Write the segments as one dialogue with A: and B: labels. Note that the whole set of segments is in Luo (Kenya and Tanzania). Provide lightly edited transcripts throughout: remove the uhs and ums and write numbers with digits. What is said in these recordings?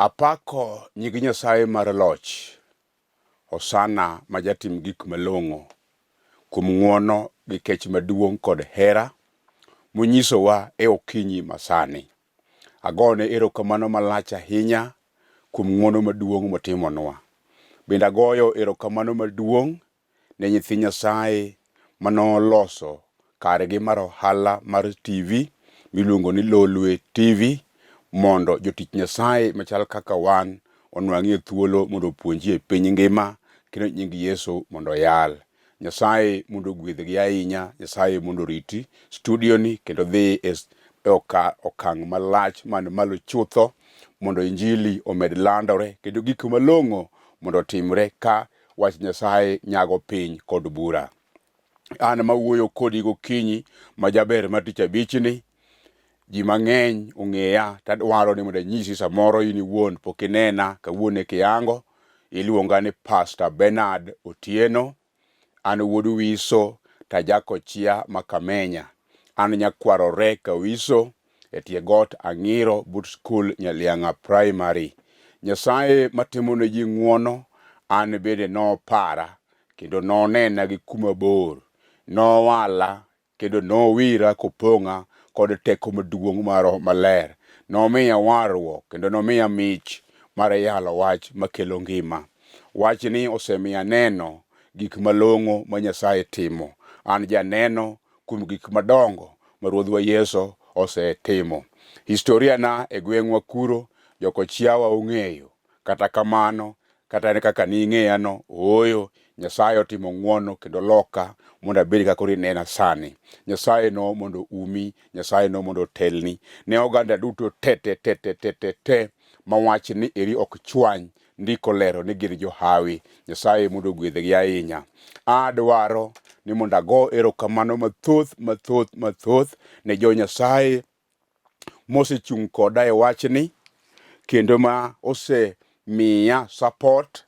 A: Apako nying Nyasaye mar loch, Hosana ma jatim gik malong'o, kuom ng'wono gi kech maduong' kod hera monyisowa e okinyi masani. Agone erokamano malach ahinya kuom ng'wono maduong' motimonwa. Bende agoyo erokamano maduong' ne nyithi Nyasaye ma noloso kargi mar ohala mar TV miluongo ni Lolwe TV mondo jotich Nyasaye machal kaka wan onwang'ie thuolo mondo opuonjie piny ngima kendo nying Yesu mondo oyal. Nyasaye mondo ogwedhgi ahinya, Nyasaye mondo oriti studio ni kendo dhi e okang' malach man malo chutho mondo injili omed landore kendo gik malong'o mondo otimre ka Wach Nyasaye nyago piny kod bura. An mawuoyo kodi gokinyi ma jaber mar tich abichni, ji mang'eny ong'eya tadwaro ni mondo anyisi samoro in iwuon pok inena kawuono e kiango. Iluonga ni Pastor Bernard Otieno. An wuod Wiso tajakochia ma Kamenya. An nyakwar Oreka Wiso e tie got Ang'iro but skul Nyaliang'a Primary. Nyasaye matimo ne ji ng'wono an bende nopara kendo nonena gi kuma bor. Nowala kendo nowira kopong'a kod teko maduong' mar Roho Maler. Nomiya warruok kendo nomiya mich mar yalo wach makelo ngima. Wachni osemiya neno gik malong'o ma Nyasaye timo. An janeno kuom gik madongo ma Ruodhwa Yesu osetimo. Historia na e gweng'wa kuro jokochiawa ong'eyo. Kata kamano, kata en kaka ning'eyano, ooyo, Nyasaye otimo ng'wono kendo loka mondo abed kaka koro inena sani. Nyasaye no mondo umi, Nyasaye no mondo otelni. Ne oganda duto te te te te te te te ma wach ni eri ok chwany ndiko lero ni gin johawi. Nyasaye mondo ogwedhgi ahinya. Adwaro ni mondo ago erokamano mathoth mathoth mathoth ne jo Nyasaye mosechung' koda e wachni kendo ma osemiya support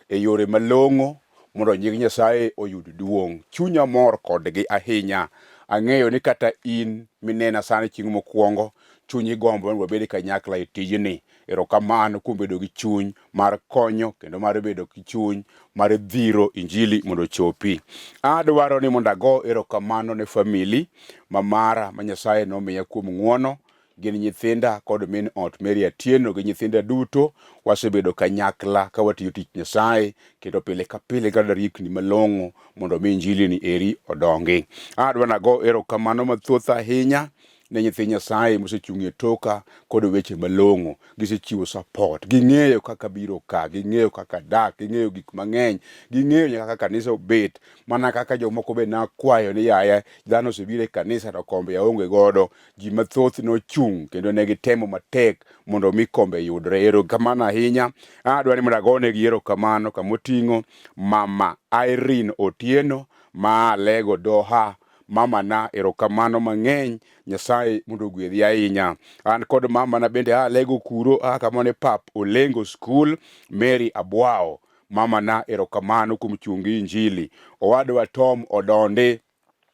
A: e yore malong'o mondo nying Nyasaye oyud duong'. Chunya mor kodgi ahinya. Ang'eyo ni kata in minena sani chieng' mokwongo, chunyi gombo ni wabed kanyakla e tijni. Erokamano kuom bedo gi chuny mar konyo kendo mar bedo gi chuny mar dhiro injili mondo ochopi. Adwaro ni mondo ago erokamano ne famili ma mara ma Nyasaye nomiya kuom ng'wono gin nyithinda kod min ot Mary Atieno gi nyithinda duto wasebedo kanyakla ka watiyo tich Nyasaye kendo pile ka pile ka riekni malong'o mondo mi injili ni eri odongi. Adwa nago erokamano mathoth ahinya ne nyithi Nyasaye mosechung' e toka kod weche malong'o. Gisechiwo support, ging'eyo kaka biro ka, ging'eyo kaka dak, ging'eyo gik mang'eny, ging'eyo nyaka kaka kanisa obet. Mana kaka jomoko be nakwayo ni yaya dhano osebiro e kanisa to kombe aonge godo. Ji mathoth nochung' kendo ne gitemo matek mondo mi kombe yudre. Erokamano ahinya. Adwa ni mondo agonegi erokamano kamoting'o Mama Irene Otieno ma Alego Doha. Mama na erokamano mang'eny, Nyasaye mondo ogwedhi ahinya. An kod mama na bende a Alego kuro, a kamano e pap Olengo School, Mary Abwao. Mama na erokamano kuom chung' gi injili. Owadwa Tom Odondi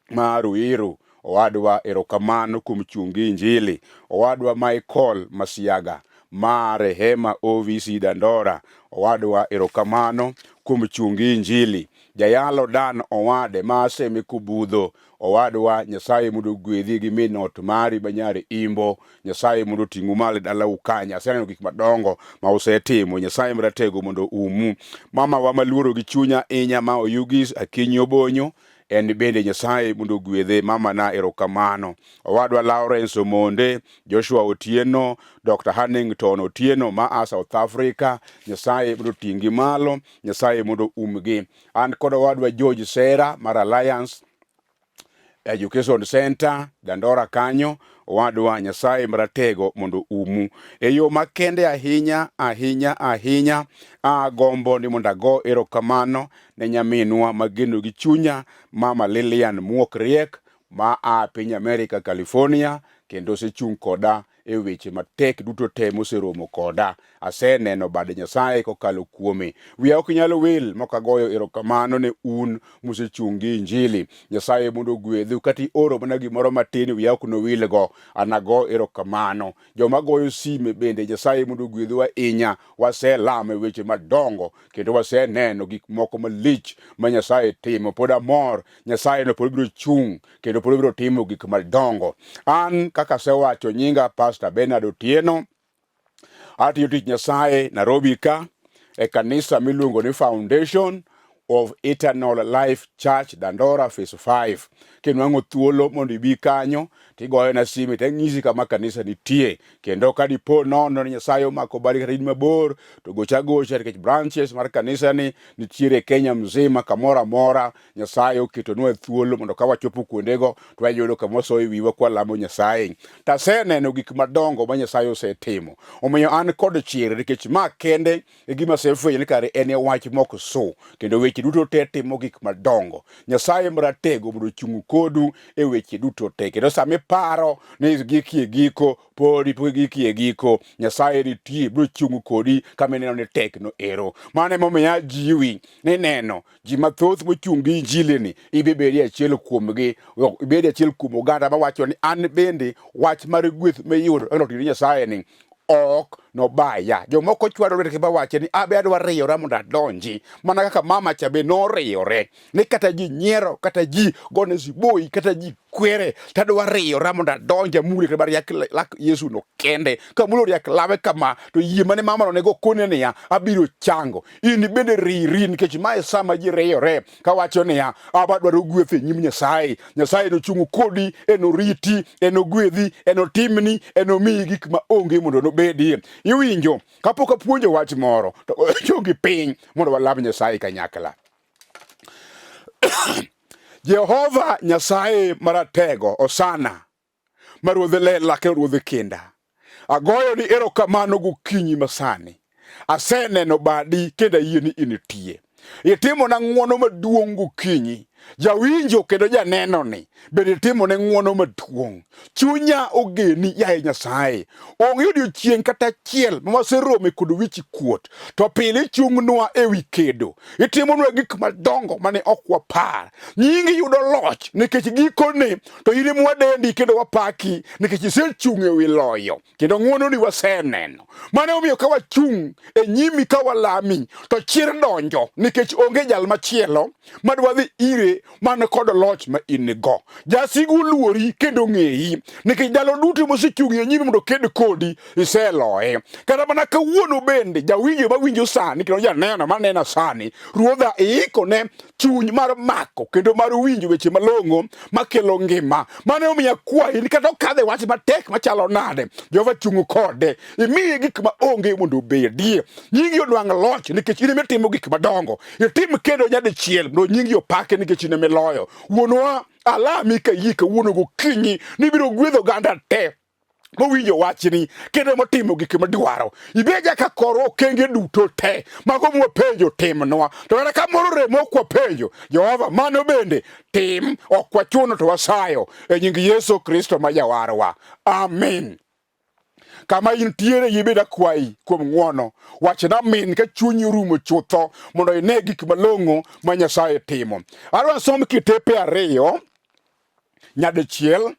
A: ma Ruiru, owadwa erokamano kuom chung' gi injili. Owadwa Michael Masiaga ma Rehema OVC Dandora, owadwa erokamano kuom chung' gi injili. Jayalo Dan Owade ma Aseme Kobudho, owadwa Nyasaye mondo ogwedhi gi min ot mari ma nyar Imbo. Nyasaye mondo oting'u malo e dalau kanyo. Aseneno gik madongo ma usetimo. Nyasaye maratego mondo umu. Mama wa maluoro gi chunya inya ma Oyugis Akinyi Obonyo, en bende Nyasaye mondo ogwedhe. Mama na erokamano. Owadwa Lawrence Omonde, Joshua Otieno, Dr. Hannington Otieno ma a South Africa, Nyasaye mondo oting'gi malo. Nyasaye mondo umgi. An kod owadwa George Sera mar Alliance Education Center Dandora kanyo, owadwa Nyasaye maratego mondo umu. E yo makende ahinya ahinya ahinya, agombo ni mondo ago erokamano ne nyaminwa mageno gi chunya, Mama Lilian Muok Riek ma a piny Amerika, California, kendo osechung' koda e weche matek duto te moseromo koda. Aseneno bad Nyasaye kokalo kuome. Wiya ok nyal wil mok agoyo erokamano ne un musechung' gi Injili. Nyasaye mondo ogwedhu. Kata ioro mana gimoro matin wiya ok nowilgo. Anago erokamano. Joma goyo sime bende Nyasaye mondo ogwedhu ahinya. Waselamo e weche madongo kendo waseneno gik moko malich ma Nyasaye timo. Pod amor, Nyasaye no pod biro chung' kendo pod biro timo gik madongo. An kaka asewacho, nyinga Pastor Bernard Otieno. Atiyo tich Nyasaye Nairobi ka e kanisa miluongo ni Foundation of Eternal Life Church Dandora Phase 5. Kinwang'o thuolo mondo ibi kanyo tigoyona sime tanyisi kama kanisa nitie kendo ka dipo nono ni Nyasaye omako badi kata in mabor to gocha agocha nikech branches mar kanisa ni nitiere Kenya mzima kamoro amora Nyasaye oketonwa thuolo mondo ka wachopo kuondego to wayudo kama wasoyo wiwa kwalamo Nyasaye. To aseneno gik madongo ma Nyasaye osetimo. Omiyo an kod chir nikech ma kende e gima asefwenyo ni kare en e wach mok su kendo weche duto te timo gik madongo. Nyasaye maratego mondo ochung' kodu e weche duto te kendo sama iparo ni gikie giko podi pok gikie giko Nyasaye nitie biro chung' kodi kama ineno ni tek no ero. Mano emomiyo ajiwi ni neno ji mathoth mochung' gi injili ni ibe bedie achiel kuomgi, ibed achiel kuom oganda mawacho ni an bende wach mar gweth miyudo e loch Nyasaye ni ok nobaya. Jomoko chwado lwetgi mawache ni abe adwa riyora mondo adonji, mana kaka mama cha be noriyore ni kata ji nyiero kata ji gone siboi kata ji kwere tadwa riyora mondo adonj amule kata riak lak Yesu no kende kamulo riak lawe kama to yie mane mama no nego kone niya abiro chango in bende riri nikech mae sama ji riyore kawacho niya aba dwaro gweth e nyim Nyasaye Nyasaye nochung' kodi enoriti enogwedhi enotimni enomiyi gik ma onge mondo nobedie iwinjo kapok apuonjo wach moro to chongi piny mondo walam Nyasaye kanyakla Jehova Nyasaye Maratego, Osana, ma Ruodh lela kendo Ruodh kinda. Agoyo ni erokamano gokinyi masani. Aseneno badi kendo ayie ni initie. Itimona ng'wono maduong' gokinyi. Jawinjo kendo janeno ni bende itimone ng'wono maduong'. Chunya ogeni, yaye Nyasaye. Onge odiechieng' kata achiel ma waserome kod wich kuot, to pile ichung'nwa e wi kedo. Itimonwa gik madongo mane ok wapar. Nyingi yudo loch nikech gikone to in ema wadendi kendo wapaki nikech isechung' e wi loyo kendo ng'wononi waseneno. Mano omiyo ka wachung' e nyimi ka walami to chir donjo nikech onge jal machielo madwa dhi ire man kod loch ma in go. Jasigu luori kendo ng'eyi nikech ndalo duto mosechung' e nyimi mondo oked kodi iseloye. Kata mana kawuono bende jawinjo mawinjo sani kendo janeno manena sani, Ruodha iikone chuny mar mako kendo mar winjo weche malong'o makelo ngima. Mano emomiyo akwayi ni kata okadhe wach matek machalo nade, Jehova chung' kode, imiye gik ma onge mondo obedie. Nyingi onwang' loch nikech in ema itimo gik madongo. Itim kendo nyadichiel mondo nyingi opaki nikech in ema iloyo. Wuonwa, alami ka iyie kawuono gokinyi ni ibiro gwedho oganda te mowinjo wachni kendo motimo gik madwaro. Ibed ka koro okenge duto te mago mwapenjo timnwa, to kata ka moro rem ok wapenjo Jehova, mano bende tim, ok wachuno to wasayo e nying Yesu Kristo ma Jawarwa, amin. Kama intiere ibed akwayi kuom ng'wono, wachna amin ka chunyi orumo chutho mondo ine gik malong'o ma Nyasaye timo. Adwa som kitepe ariyo nyadichiel.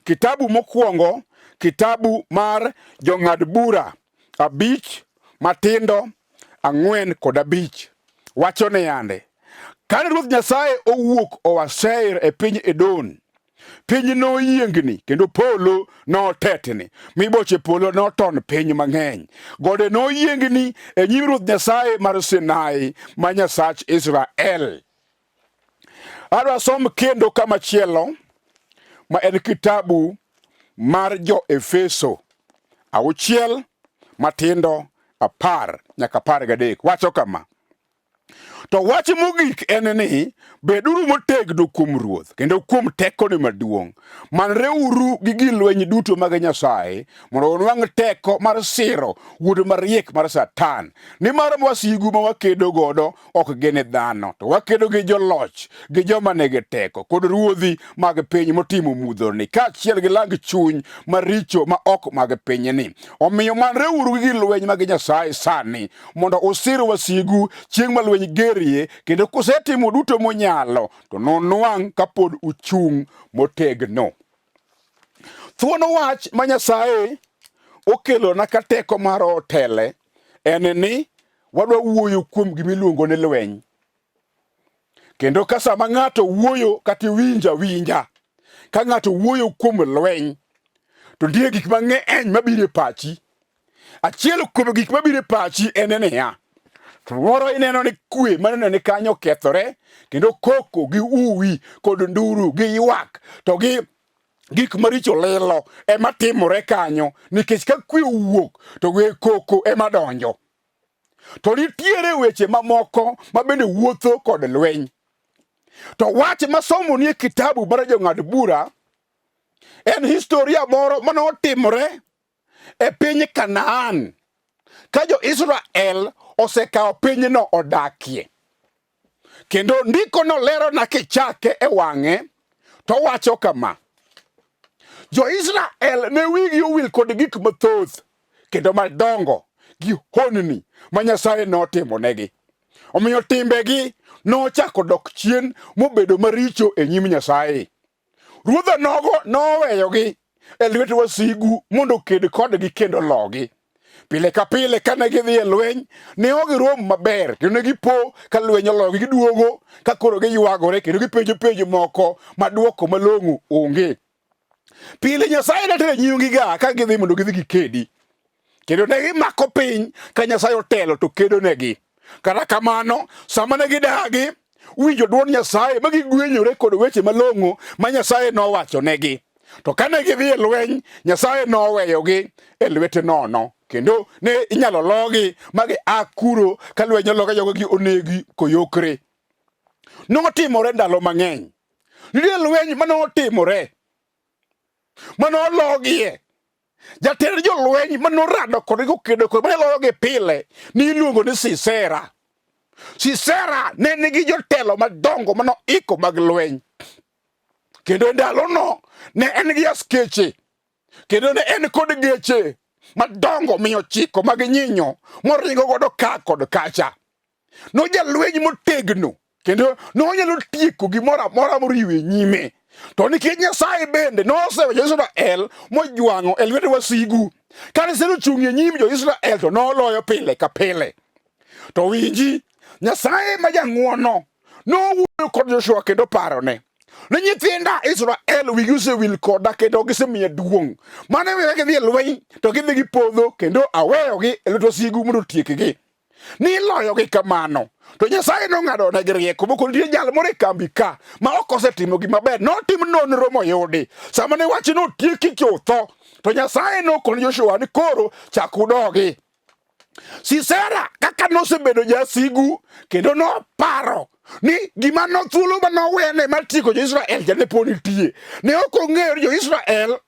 A: Kitabu mokwongo, kitabu mar jong'ad bura 5 matindo 4 kod 5 wacho ni yande kane Ruoth Nyasaye owuok oa Seir e piny Edom, piny noyiengni kendo polo notetni, mi boche polo noton piny mang'eny. Gode noyiengni e nyim Ruoth Nyasaye mar Sinai ma Nyasach Israel. Adwa som kendo kamachielo ma en kitabu mar jo-Efeso 6 matindo 10 nyaka 13 wacho kama. To wach mogik en ni, beduru motegno kuom Ruoth kendo kuom tekone maduong'. Manreuru gi gir lweny duto mag Nyasaye mondo unwang' teko mar siro wuond mariek mar Satan. Nimar wasigu ma wakedo godo ok gin dhano, to wakedo gi joloch, gi joma nigi teko, kod ruodhi mag piny motimo mudhoni, kaachiel gi lang chuny maricho ma ok mag pinyni. Omiyo manreuru gi gir lweny mag Nyasaye sani mondo usir wasigu chieng' ma lweny gerie, kendo kusetimo duto munyalo, to nunwang' kapod uchung' motegno. Thuon wach ma Nyasaye okelona ka teko mar otele en ni wadwa wuoyo kuom gima iluongo ni lweny. Kendo ka sama ng'ato wuoyo kata iwinjo awinja ka ng'ato wuoyo kuom lweny, to nitie gik mang'eny mabiro e pachi. Achiel kuom gik mabiro e pachi en niya, samoro ineno ni kwe maneno ni kanyo okethore kendo koko gi uwi kod nduru gi ywak to gi gik maricho lilo ema timore kanyo nikech ka kwe owuok to we koko ema donjo. To nitiere weche mamoko ma bende wuotho kod lweny. To wach masomo nie kitabu mar jong'ad bura en historia moro mane otimore e piny Kanaan ka jo-Israel osekawo pinyno odakie. Kendo ndikono lerona kichake e wang'e to wacho kama: Jo-Israel ne wigi owil kod gik mathoth kendo madongo gi honni ma Nyasaye notimonegi. Omiyo timbegi nochako dok chien mobedo maricho e nyim Nyasaye. Ruodha nogo noweyogi e lwet wasigu mondo oked kodgi kendo logi. Pile ka pile kane gidhi e lweny, ne ok girom maber kendo ne gipo ka lweny oloyogi giduogo ka koro giywagore kendo gipenjo penjo moko ma dwoko malong'o onge. Pile Nyasaye ne telo nyimgi-ga ka gidhi mondo gidhi gikedi. Kendo ne gimako piny ka Nyasaye otelo to kedonegi. Kata kamano, sama ne gidagi winjo dwond Nyasaye ma gigwenyore kod weche malong'o ma Nyasaye nowachonegi. To kane gidhi e lweny, Nyasaye noweyogi e lwete nono, kendo ne inyalo logi ma gia kuro ka lweny ologa jogogi onegi koyokre. Notimore ndalo mang'eny. Nitie lweny mane otimore mane ologie Jatend jolweny ma norado kodgi kokedo kodgi mane loyogi pile ni iluongo ni Sisera. Sisera ne nigi jotelo madongo mane oiko mag lweny. Kendo e ndalono ne en gi askeche kendo ne en kod geche madongo 900 mag nyinyo moringo godo ka kod kacha. Nojalweny motegno kendo nonyalo tieko gimoro amora moriwo e nyime. To nikech Nyasaye bende noseweyo jo-Israel mojwang'o e lwet wasigu, kane Sisera ochung' e nyim jo-Israel to noloyo pile ka pile. To winji, Nyasaye ma jang'wono nowuoyo kod Joshua kendo parone ni nyithinda Israel wigi osewil koda kendo gisemiya duong'. Mano emomiyo ka gidhi e lweny to gidhi gipodho kendo aweyogi e lwet wasigu mondo otiekgi. Ni iloyogi kamano. To Nyasaye nong'ado negi rieko moko nitie jal moro e kambi ka ma ok osetimo gima ber. Notim nonro moyudi. Sama ne wach notieki chutho, to Nyasaye nokone Joshua ni koro chak udogi. Sisera kaka nosebedo jasigu kendo noparo ni gima no thuolo ma nowene mar tieko jo-Israel ja ne pod nitie. Ne ok ong'eyo ni jo-Israel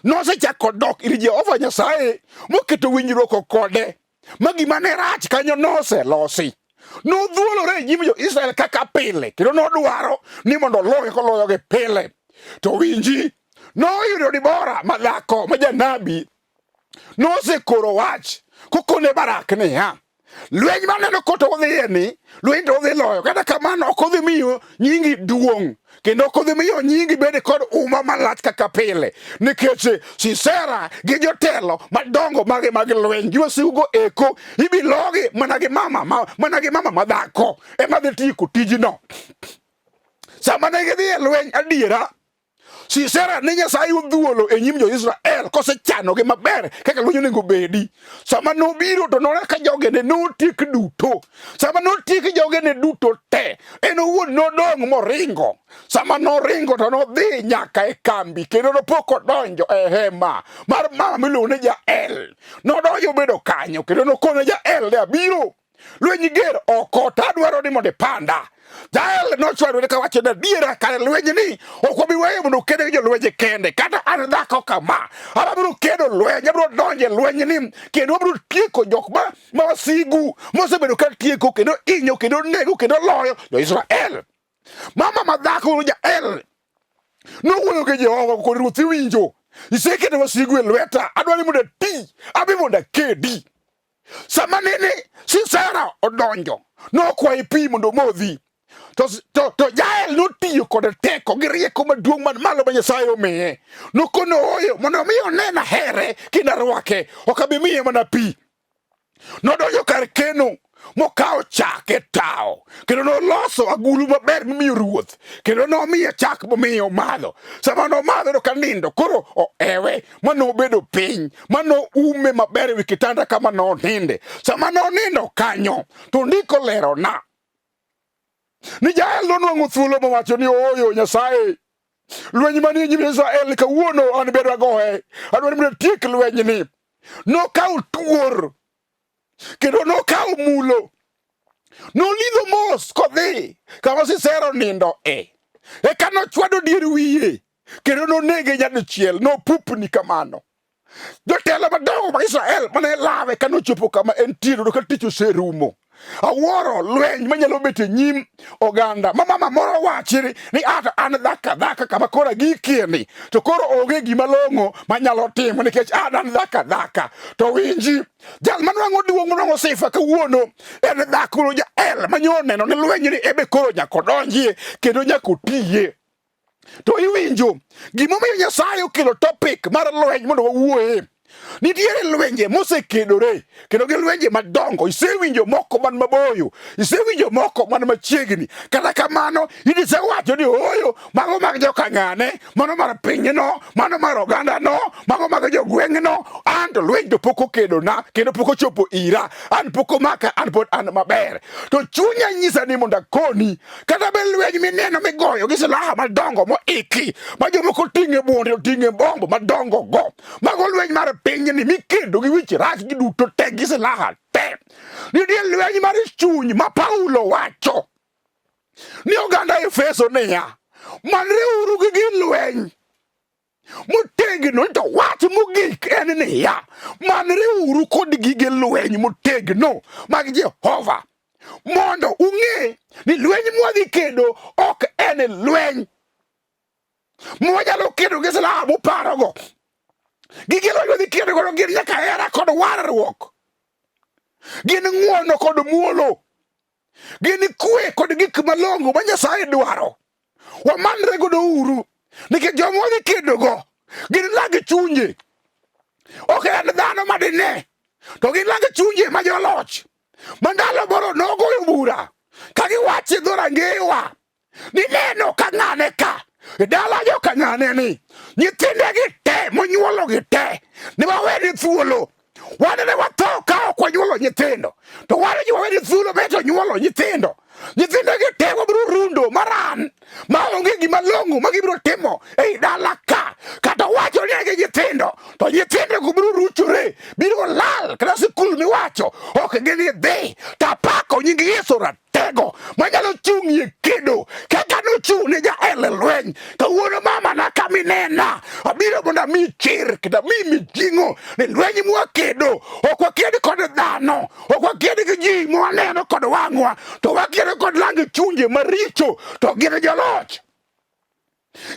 A: nosechako dok ir Jehova Nyasaye moketo winjruok kode ma gima ne rach kanyo noselosi. Nodhuolore e nyim jo-Israel kaka pile kendo nodwaro ni mondo ologi koloyogi pile. To winji, noyudo Dibora ma dhako ma janabi nosekoro wach kokone Barak niya, lweny maneno koto odhiye ni lweny to odhi loyo kata kamano ok odhi miyo nyingi duong' kendo ok odhi miyo nyingi bed kod uma malach kaka pile nikech Sisera gi jotelo madongo mage mag lweny gi wasigu eko ibi logi mana gi mama mana gi mama madhako ema dhi tieko tijno. Sama ne gidhi e lweny adiera Sisera ne Nyasaye odhuolo e nyim jo-Israel kosechanogi maber kaka lweny onego bedi. Sama nobiro to noneno ka jogene notiek duto. Sama notiek jogene duto te, en owuon nodong' moringo. Sama noringo to nodhi nyaka e kambi kendo nopok odonjo e hema mar mama miluongo ni Jael. Nodonjo obedo kanyo kendo nokone Jael ni abiro. Lweny ger oko to adwaro ni mondo ipanda. Jael nochwalore kawacho ni adiera kare lweny ni ok wabi weyo mondo oked gi jolwenje kende. Kata an dhako kama, abiro kedo lweny, abiro donjo e lweny ni kendo abiro tieko jok ma wasigu mosebedo ka tieko kendo inyo kendo nego kendo loyo jo-Israel. Mama ma dhako Jael nowuoyo gi Jehova kod ruoth iwinjo. Iseketo wasigu e lweta, adwaro ni mondo ati, abi mondo akedi. Sama nene Sisera odonjo, nokwaye pi mondo omodhi. To Jael notiyo kod teko gi rieko maduong' man malo ma Nyasaye omiye. Nokono ooyo mondo mi onena here kendo arwake, ok abi miye mana pi. Nodonjo kar keno mokawo chak e tawo kendo noloso agulu maber mimiyo ruoth kendo nomiye chak momiyo omadho. Sama nomadho to kanindo koro oewe ma nobedo piny ma noume maber e wi kitanda kama noninde. Sama nonindo kanyo to ndiko lerona ni Jael nonwang'o thuolo mowacho ni ooyo Nyasaye lweny manie nyim Israel kawuono an bedo agoye adwaro ni mondo atiek lwenyni. Nokawo tuor kendo nokawo mulo nolidho mos kodhi kama Sisera onindo e eka nochwado dier wiye kendo nonege nyadichiel nopupni kamano. Jotelo madongo mag Israel mane lawe ka nochopo kama entie noyudo ka tich oserumo. Awuoro lweny manyalo bet e nyim oganda ma mama moro wachi ni ata an dhaka dhaka kama koro agikie ni to koro onge gima long'o manyalo timo nikech an an dhaka dhaka. To winji, jal manwang'o duong' manwang'o sifa kawuono en dhako Jael manyo neno ni lweny ni ebe koro nyaka odonjie kendo nyaka otiye. To iwinjo gimomiyo Nyasaye okelo topic mar lweny mondo wawuoye. Nitiere lwenje mosekedore kendo gin lwenje madongo. Isewinjo moko man maboyo, isewinjo moko man machiegni. Kata kamano, isewacho ni ooyo, mago mag joka ng'ane, mano mar pinyno, mano mar ogandano, mago mag jogweng'no. An to lweny to pok okedona kendo pok ochopo ira, an pok omaka, an pod an maber. To chunya nyisa ni mondo akoni Kata be lweny mineno migoyo gi silaha madongo moiki ma jomoko oting'e buonde oting'e bombo madongo go, mago lweny mar pinyni mikedo gi wich rach gi duto te gi silaha te. Nitie lweny mar chuny ma Paulo wacho ni oganda Efeso niya, manreuru gi gir lweny motegno to wach mogik en niya, manreuru kod gige lweny motegno mag Jehova mondo ung'e ni lweny mwadhi kedo ok en lweny mwanyalo kedo gi silaha muparogo. Gige lweny mwadhi kedo godo gin nyaka hera kod warruok, gin ng'wono kod muolo, gin kwe kod gik malong'o ma Nyasaye dwaro. Wamanre godo uru nikech joma wadhi kedogo gin lag chunje, ok en dhano madine, to gin lag chunje ma joloch ma ndalo moro nogoyo bura ka giwacho e dhorangewa ni neno ka ng'ane ka e dala joka ng'ane ni nyithindegi te monyuologi te ne waweni thuolo wan ne watho ka ok wanyuolo nyithindo to wan ji waweni thuolo beto nyuolo nyithindo nyithindegi te wabiro rundo maran ma onge gima long'o ma gibiro timo ei dala ka kata wacho ni gi nyithindo to nyithindo go biro ruchore biro lal kata sikul miwacho ok gini dhi tapako nying Yesu ratego manyalo chung'ie kedo kaka nochung' ne Jael e lweny kawuono mama na kaminena abiro mondo ami chir kendo ami mijing'o ni lweny mwakedo ok waked kod dhano ok waked gi ji mwaneno kod wang'wa to wakedo kod lang chunje maricho to gin joloch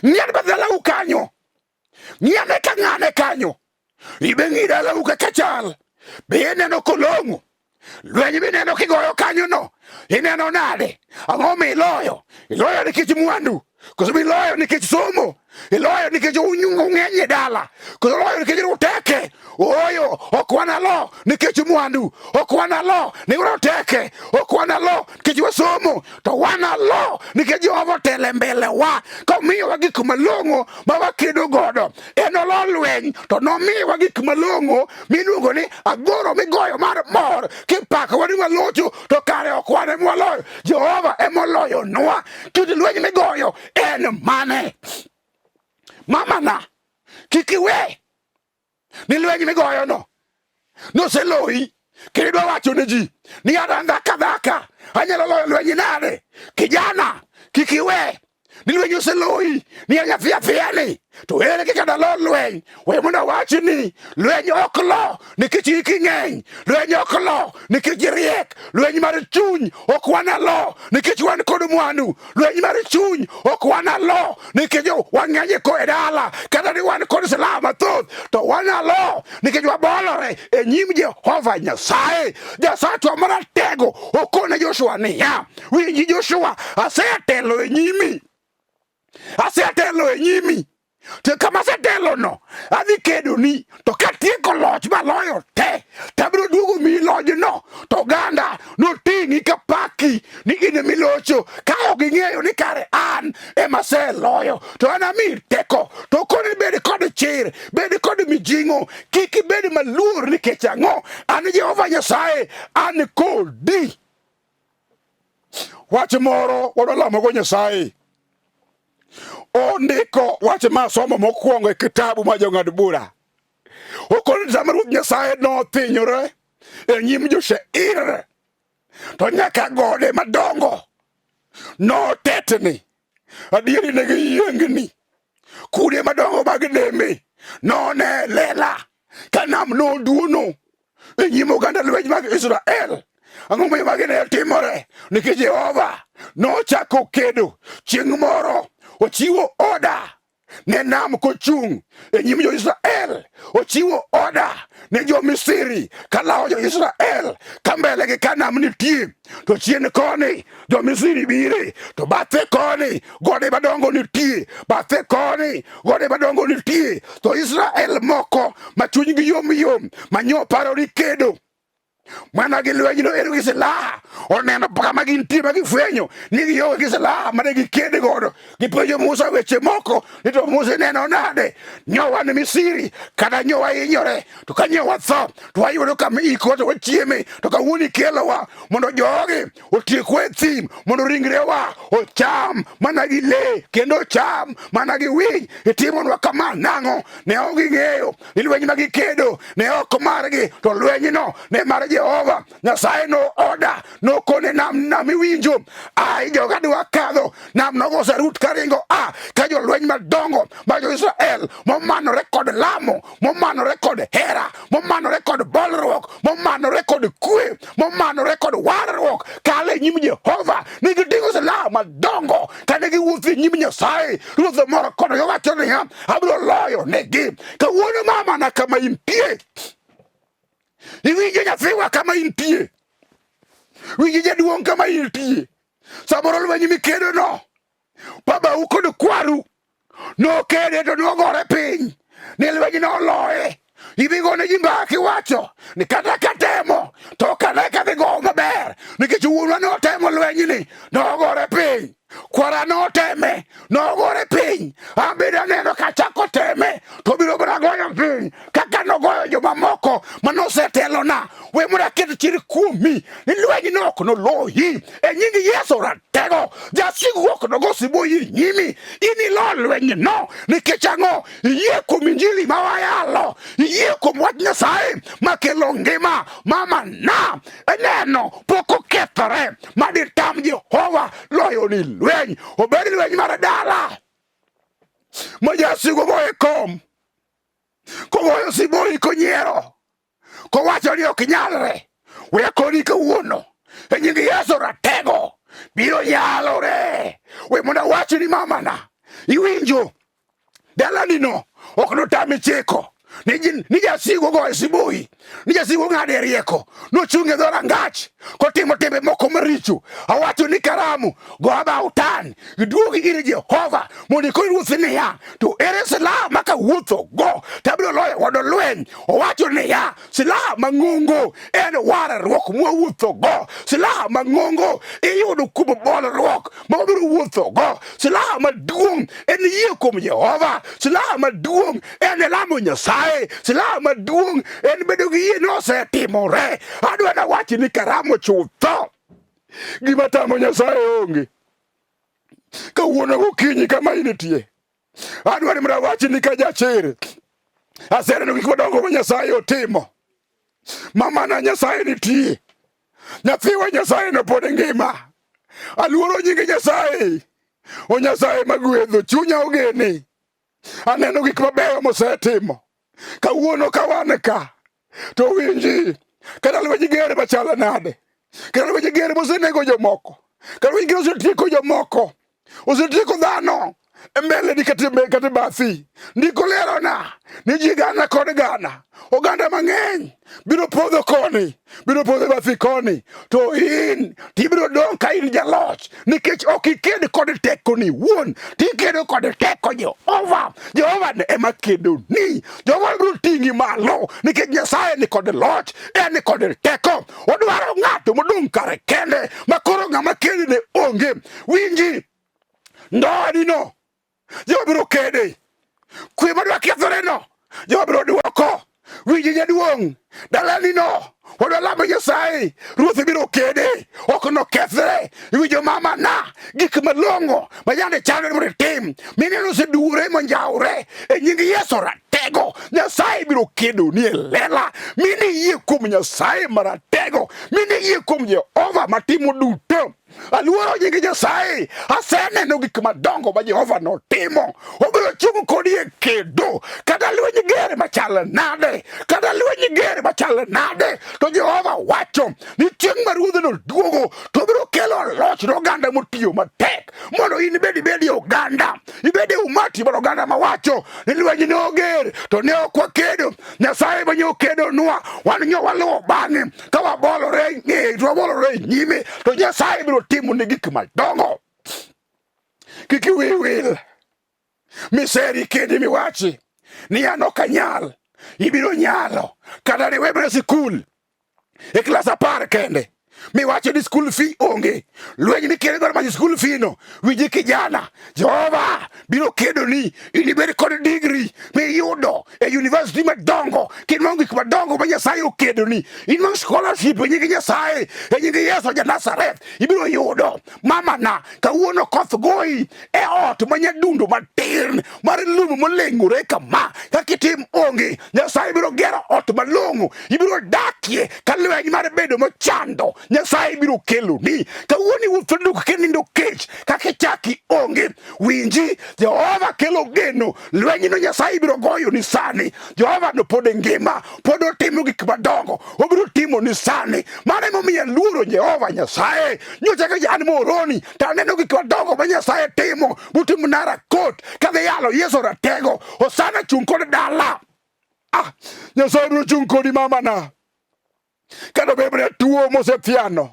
A: ng'ien badalau kanyo ng'iyane ka ng'ane kanyo ibe ng'i dalau kaka chal be ineno kolong'o lweny mineno kigoyo kanyono ineno nade ang'o miloyo iloyo nikech mwandu koso miloyo nikech somo iloyo nikech ung'eny e dala koso iloyo nikech roteke ooyo ok wanalo nikech mwandu ok wanalo ni roteke ok wanalo nikech wasomo to wanalo nikech Jehova otelo e mbele wa komiyowa gik malong'o ma wakedo godo en olo lweny to nomiyowa gik malong'o miluongo ni agoro migoyo mar mor kipakowa ni walocho to kare ok wan ema waloyo Jehova emoloyonwa kit lweny migoyo en mane mamana kik iwe ni lweny migoyono noseloyi. Kendo idwa wacho ne ji ni an dhaka dhaka anyalo loyo lweny nade? Kijana, kik iwe ni lweny oseloyi ni an nyathi athiya ni to ere kaka dalo lweny? We mondo awachi ni lweny ok lo nikech hiki ng'eny, lweny ok lo nikech riek, lweny mar chuny ok wanalo nikech wan kod mwandu, lweny mar chuny ok wanalo nikech wang'eny ko e dala kata ni wan kod silaha mathoth, to wanalo nikech wabolore e nyim Jehova Nyasaye. Jasachwa maratego okone Joshua niya, winji Joshua, asetelo e nyimi, asetelo e nyimi to kama asetelono adhi kedoni, to katieko loch maloyo te to abiro duogo miyi lojno, to oganda noting'i ka paki ni in emilocho ka ok ging'eyo ni kare an ema aseloyo. To an amiyi teko, to koni bed kod chir, bed kod mijing'o, kik ibed maluor nikech ang'o? An Jehova Nyasaye an kodi. Wach moro wadwa lamogo Nyasaye. Ondiko wach ma somo mokwongo e kitabu ma jong'ad bura. Okoni sama Ruoth Nyasaye nothinyore e nyim jo-Seir, to nyaka gode madongo notetni, adieri ne giyiengni, kude madongo mag nembe none lela ka nam noduono e nyim oganda lweny mag Israel. Ang'o momiyo magi ne timore? Nikech Jehova nochako kedo chieng' moro, ochiwo oda ne nam kochung' e nyim jo-Israel, ochiwo oda ne jo-Misri kalawo jo-Israel ka mbelegi ka nam nitie, to chien koni jo-Misri bire, to bathe koni gode madongo nitie, bathe koni gode madongo nitie, to Israel moko ma chunygi yom yom ma nyo paro ni kedo mana gi lwenyno ero gi silaha oneno kama gintie ma gifwenyo ni gionge gi silaha mane giked godo. Gipenjo Musa weche moko ni to Musa ineno nade, nyo wan Misiri kata nyo wahinyore, to ka nyo watho to wayudo kama iko to wachieme, to kawuono ikelowa mondo jogi otiekwa e thim mondo ringrewa ocham mana gi le kendo ocham mana gi winy. Itimonwa kama nang'o? Ne ok ging'eyo ni lweny ma gikedo ne ok margi, to lwenyno ne mar Jehova Nyasaye. No oda nokone nam, nam iwinjo ai joga dwa kadho nam, nogo sarut karingo a ka jolweny madongo mag jo-Israel momanore kod lamo, momanore kod hera, momanore kod bolruok, momanore kod kwe, momanore kod warruok kalo e nyim Jehova. Ne giting'o silaha madongo kane giwuotho e nyim Nyasaye. Ruoth moro kodgi wacho niya, abiro loyo negi kawuono. Mama na kama intie, iwinjo nyathiwa kama intie, winji jaduong' kama intie, samoro lweny mikedono babau kod kwaru nokede to nogore piny ni lweny noloye. Idhi gone ji mbaka iwacho ni kata katemo to ok ane kadhi gowo maber nikech wuonwa notemo lwenyni nogore piny, kwara noteme nogore piny, an bende aneno kachako teme to biro mana goyo piny kaka nogoyo jomamoko manosetelona. We mondo aket chir kuomi ni lwenyno ok noloyi e nying Yesu ratego. Jasigu ok nogo sibuoyi e nyimi, inilo lwenyno nikech ang'o? Iyie kuom injili ma wayalo, iyie kuom wach Nyasaye makelo ngima. Mama na neno pok okethore ma ditam Jehova loyo ni lweny, obed lweny mar dala ma jasigu goye kom kogoyo sibuoyi konyiero kowacho ni ok nyalre. We akoni kawuono e nying Yesu ratego biro nyalore. We mondo awach ni mamana, iwinjo dalanino ok notami chiko ni jasigu goyo sibuyi, ni jasigu ng'ade rieko, nochung' e dhorangach kotimo timbe moko maricho. Awacho ni karamu go about turn, iduogi ir Jehova mondo ikony ruoth niya, to ere silaha ma kawuotho go to abiro loyo godo lweny? Owacho niya, silaha mang'ongo en warruok mwawuotho go, silaha mang'ongo iyudo kuom bolruok ma wabiro wuotho go, silaha maduong' en yie kuom Jehova, silaha maduong' en lamo Nyasaye, silaha maduong' en bedo gi yie ni osetimore. Adwa nawach ni karamo chutho gima tamo Nyasaye onge. Kawuono gokinyi kama intie, adwa ni mondo awach ni ka jachir aseneno gik madongo ma Nyasaye otimo. Mamana Nyasaye nitie. Nyathiwa Nyasaye no pod ngima. Aluoro nying Nyasaye. O Nyasaye magwedho chunya ogeni. Aneno gik mabeyo mosetimo. Kawuono ka wan ka to winji kata lweny ger machalo nade, kata lweny ger mosenego jomoko, kata lweny ger osetieko jomoko, osetieko dhano e mbele ni kata e bathi. Ndiko lerona ni ji gana kod gana, oganda mang'eny biro podho koni, biro podho e bathi koni, to in tibiro dong' ka in jaloch nikech ok iked kod tekoni wuon, tikedo kod teko Jehova. Jehova ne ema kedoni. Jehova biro ting'i malo nikech Nyasaye ni kod loch, en ni kod teko. Odwaro ng'ato modong' kare kende ma koro ng'ama kedone onge. Winji, ndoanino Jehova biro kede. Kwe madwa kethoreno, Jehova biro duoko. Winji jaduong', dalanino wadwa lamo Nyasaye, ruoth biro kede, ok nokethre. Iwinjo mama na, gik malong'o ma yande chano ni mondo itim, mineno oseduwore monjawre e nying Yesu ratego. Nyasaye biro kedoni e lela, mini yie kuom Nyasaye maratego, mini yie kuom Jehova matimo duto. Aluoro nying Nyasaye, aseneno gik madongo ma Jehova notimo. Obiro chung' kodi e kedo, kata lweny ger machal nade, kata lweny ger machal nade, to Jehova wacho ni chieng' ma ruodhno duogo, to obiro kelo loch ne oganda motiyo matek, mondo in ibed ibed e oganda, ibed e umati mar oganda mawacho ni lweny ne oger, to ne ok wakedo. Nyasaye ma ne okedonwa, wan nyo waluwo bang'e. Ka wabolore ng'eye to wabolore nyime to Nyasaye biro timo ne gik madongo. Kik iwi wil miseri kendi miwachi ni an ok anyal, ibiro nyalo kata niwe mana sikul e klas 10 kende miwacho ni school fee onge, lweny mikelo dwaro manyo school fee no. Winji kijana, Jehova biro kedo ni inibed kod degree miyudo e university madongo, kinwang'o gik madongo ma Nyasaye okedo ni, inwang' scholarship e nying Nyasaye, e nying Yesu ja Nazareth ibiro yudo. Mama na, kawuono koth goyi e ot ma nyadundo matin mar lum moleng'ore kama, kaka itim onge, Nyasaye biro gero ot malong'o, ibiro dakie ka lweny mar bedo mochando Nyasaye biro keloni. Kawuono iwuotho duk kinindo kech, kaka ichaki onge. Winji, Jehova kelo geno, lwenyno Nyasaye biro goyo ni sani. Jehova no pod ngima, pod otimo gik madongo, obiro timo ni sani. Mano emomiyo aluoro Jehova Nyasaye. Nyocha ka an Moroni, to aneno gik madongo ma Nyasaye timo, mutimo nara kot, kadhi yalo Yesu ratego, Hosana chung' kod dala. Ah, Nyasaye biro chung' kodi mamana. Kata bed mana tuo mosethiano,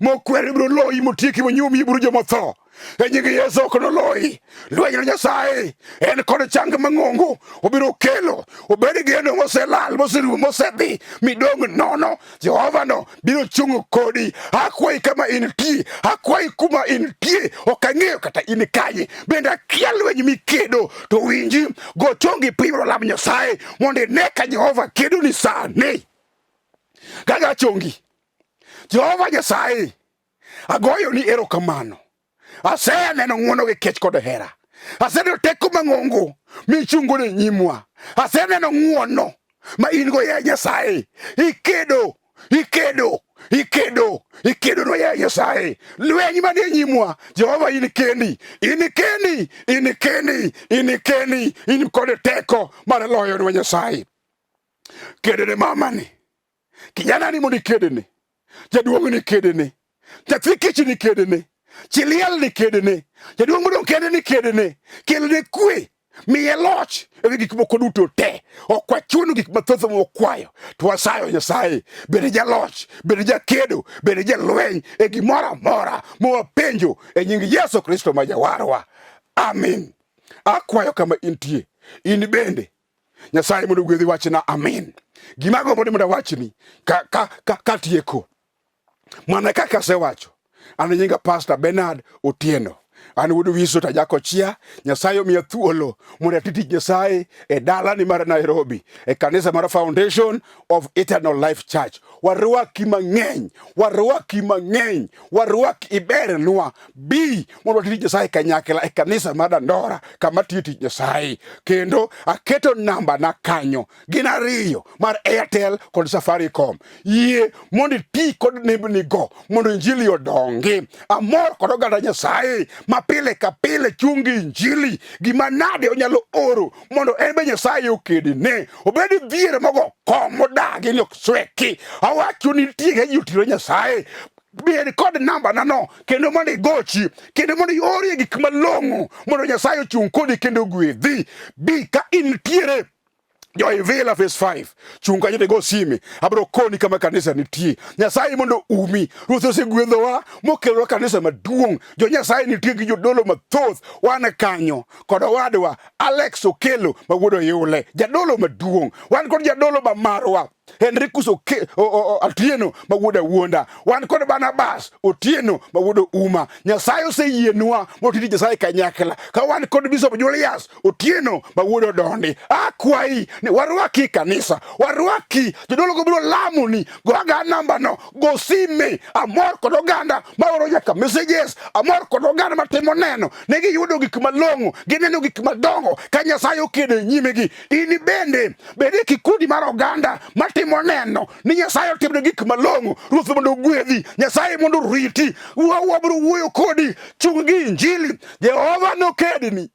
A: mokweri biro loyi, motieki, monyumi, ibiro jomotho. E nying Yesu ok noloyi. Lweny no Nyasaye en kod chang mang'ongo obiro kelo, obed geno moselal, moserumo, mosedhi, midong' nono. Jehova no biro chung' kodi. Akwayi kama intie, akwayi kuma intie, ok ang'eyo kata in kanye, bende akia lweny mikedo, to winji, go chongi piny mondo lam Nyasaye mondo ine ka Jehova kedo ni sani. Gaga chongi, Jehova Nyasaye, agoyo ni erokamano. Aseneno ng'wono gi kech kod hera. Aseneno teko mang'ongo michungo e nyimwa. Aseneno ng'wono ma in go yaye Nyasaye. Ikedo, ikedo, ikedo, ikedonwa yaye Nyasaye. Lweny manie nyimwa, Jehova in kendi, in kendi, in kendi, in kendi, in kod teko mar loyonwa Nyasaye. Kedone mamani, kijana ni mondo ikedene, jaduong' ni kedene, nyathi kich ni kedene, chi liel ni kedene, jaduong' modong' kende ni kedene, kelne kwe, miye loch ewi gik moko duto te. Ok wachuno gik mathoth mwakwayo, to wasayo Nyasaye, bed jaloch, bed jakedo, bed jalweny e gimoro amora mwapenjo e nying Yesu Kristo ma Jawarwa. Amin. Akwayo kama intie, in bende Nyasaye mondo ogwedhi wachna amin. Gima agombo ni mondo awachni ka ka ka katieko. Mana kaka asewacho, an nyinga Pastor Bernard Otieno. An wuod Wiso to ajakochia, Nyasaye omiya thuolo mondo ati tich Nyasaye e dalani mar Nairobi, e kanisa mar Foundation of Eternal Life Church. Warwaki mang'eny, warwaki mang'eny, warwaki ibernwa. Bi mondo wati tich Nyasaye kanyakla e kanisa mar Dandora kama tiyo tich Nyasaye. Kendo aketo namba na kanyo, gin ariyo mar Airtel kod Safaricom. Yie mondo iti kod nembnigo mondo injili odongi. Amor kod oganda Nyasaye ma pile ka pile chung' gi injili. Gima nade onyalo oro mondo en be Nyasaye okedne. Obed dhier mogo kom modagi ni ok sweki. Awacho ni nitie ka ji otiyo Nyasaye. Bed kod namba na no kendo mondo igochi kendo mondo iorie gik malong'o mondo Nyasaye ochung' kodi kendo ogwedhi. Bi ka intiere Joivila phase 5 chung' kanyo tigo sime abiro koni kama kanisa nitie. Nyasaye mondo umi. Ruoth osegwedhowa mokelonwa kanisa maduong'. Jo Nyasaye nitie gi jodolo mathoth. Wan kanyo kod owadwa Alex Okelo ma wuod Oyule, jadolo maduong'. Wan kod jadolo ma marwa Henricus Otieno ma wuod Awuonda. Wan kod Barnabas Otieno ma wuod Uma. Nyasaye oseyienwa mondo tij Nyasaye kanyakla. Ka wan kod Bishop Julius Otieno ma wuod Odondi. Akwayi ni warwaki e kanisa, warwaki jodolo go biro lamoni, go aga namba no, go sime. Amor kod oganda maoro nyaka messages, amor kod oganda matimo neno ne giyudo gik malong'o, gineno gik madongo ka Nyasaye okedo e nyimegi. In bende bed e kikundi mar oganda matimo neno ni Nyasaye otimne gik malong'o. Ruoth mondo ogwedhi, Nyasaye mondo oriti. Wabiro wuoyo kodi, chung' gi injili. Jehova nokedni,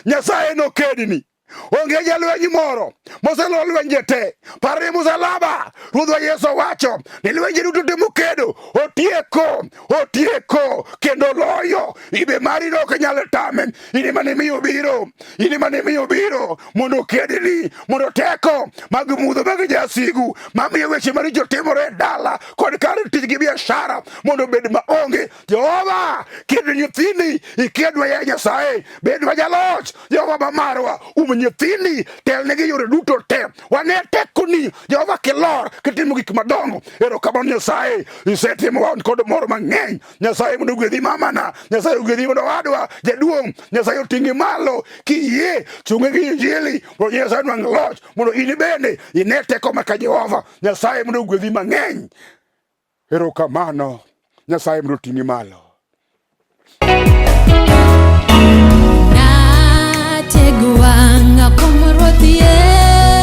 A: Nyasaye nokedni. Onge jalweny moro moselo lwenje te. Par ni musalaba, Ruodhwa Yesu owacho ni lwenje duto te mokedo otieko, otieko kendo loyo. Ibe mari no ok nyal tame. In ema ne miyo biro, in ema ne miyo biro mondo okedni, mondo teko mag mudho mag jasigu mamiyo weche maricho timore e dala kod kar tich gi biashara mondo obed maonge. Jehova, ked nyithindi, ikedwa ya Nyasaye, bedwa jaloch. Jehova ma marwa, um nyithindi, telnegi yore duto te. Wane tekoni, Jehova kilor, kitimo gik madongo. Erokamano Nyasaye, isetimo wan kod mor mang'eny. Nyasaye mondo ogwedhi mamana, Nyasaye ogwedhi mondo owadwa jaduong', Nyasaye oting'i malo kiyie chunge gi injili mondo Nyasaye nwang' loch mondo in bende ine teko maka Jehova. Nyasaye mondo ogwedhi mang'eny. Erokamano, Nyasaye mondo oting'i malo.
B: Natego wang'a kuom Ruoth Yesu.